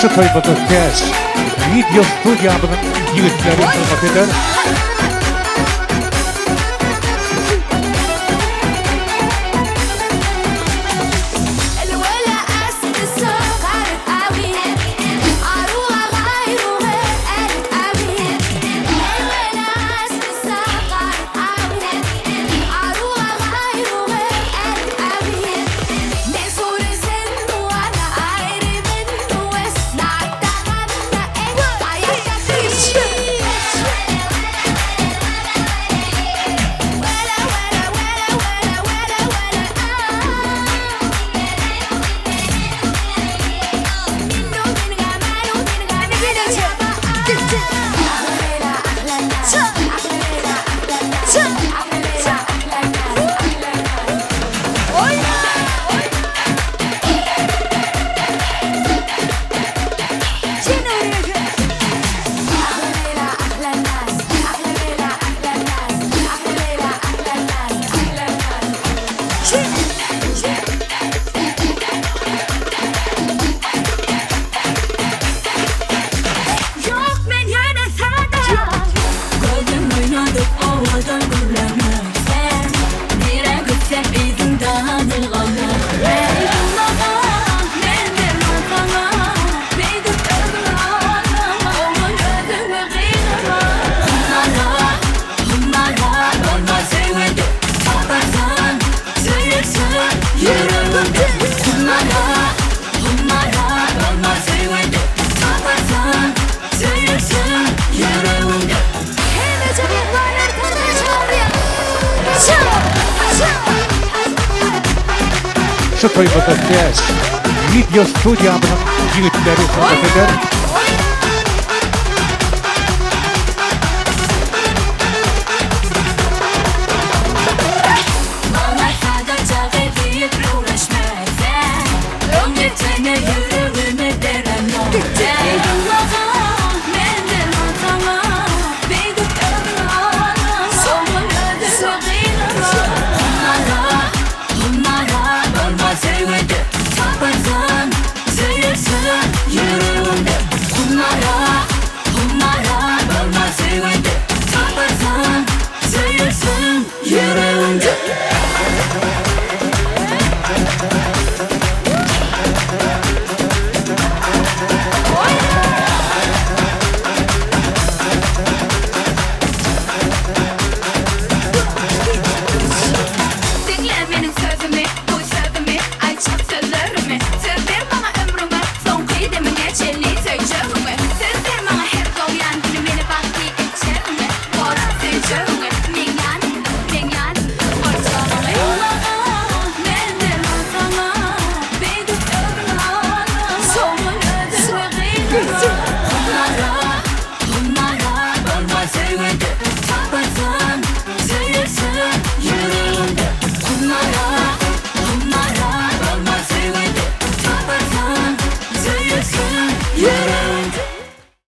Şu toýumyzda Täç wideo studiýamyzyň ýigitleri hyzmat eder. Ýok men ýöne sada. Gözüm oýnadyp owadan gürlemek Sen nirä gitseň yzyňdan ylgamak Eý gulak as men derman saňa Beýdip özüňi aldama Oglan özüňi gynama Humara humara bolma söýgüde Taparsaň söýersiň ýüregiňde Humara humara bolma söýgüde Taparsaň söýersiň ýüregiňde. Hemmeje myhmanlar tansa çagyrýar. Şu toýumyzda Täç wideo studiýamyzyň ýigitleri hyzmat eder.